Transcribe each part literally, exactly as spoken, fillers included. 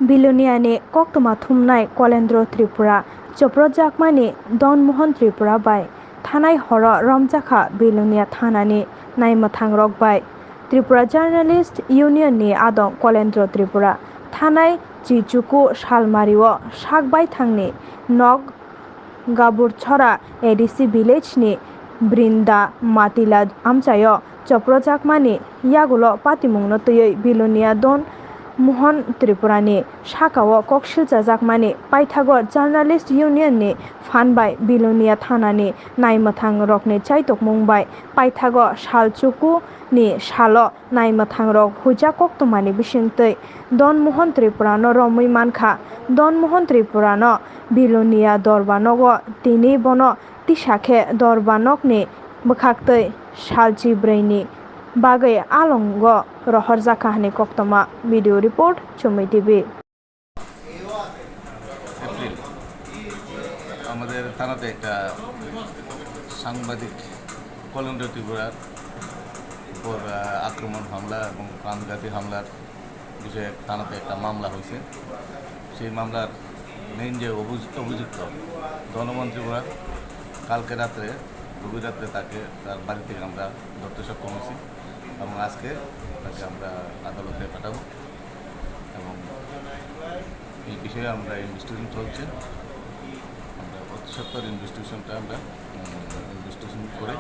Biloniani koktwma thumnai Kolendro Tripura choprojakmani Don Mohan Tripura bai thanai horo romjakha Bilonia thanani naimwthangrok bai. Tripura Journalist Union ni adong Kolendro Tripura thanai Chichuku Salmario sak baithangni nok Gaburchhora A D C village ni Brinda Matila amchaio choprojakmani yagulo patimungno twiwi Bilonia Don Mohan Tripurani sakao kok silchajakmani paithago Journalist Union ni phan bai Bilonia thanani naimwthang rokni chaitokmung bai paithago salchuku ni salo naimwthangrok huijak koktwmani bisingtwi Don Mohan Tripurano romwi mankha. Don Mohan Tripurano Bilonia Dorba nogo tini bono tisa khe Dorba nokni bwkhaktwi salchi brwini bagwi alongo rohorjakha hwnwi koktwma. Video report, Chumui T V. April আমাদের থানাতে একটা সাংবাদিক কলেন্দ্র ত্রিপুরার উপর আহ, আক্রমণ হামলা এবং প্রাণঘাতী হামলার বিষয়ে থানাতে একটা মামলা হয়েছে। সেই মামলার মেইন যে অভিযু- অভিযুক্ত ধনমন ত্রিপুরা, কালকে রাত্রে, গভীর রাত্রে তাকে তার বাড়ি থেকে আমরা ধরতে সক্ষম হয়েছি এবং আজকে তাকে আমরা আদালতে পাঠাবো। এবং এই বিষয়ে আমরা ইনভেস্টিগেশন চলছে। আমরা অতি সত্বর ইনভেস্টিগেশনটা আমরা ইনভেস্টিগেশন করে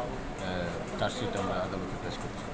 চার্জশিট আমরা আদালতে পেশ করছি।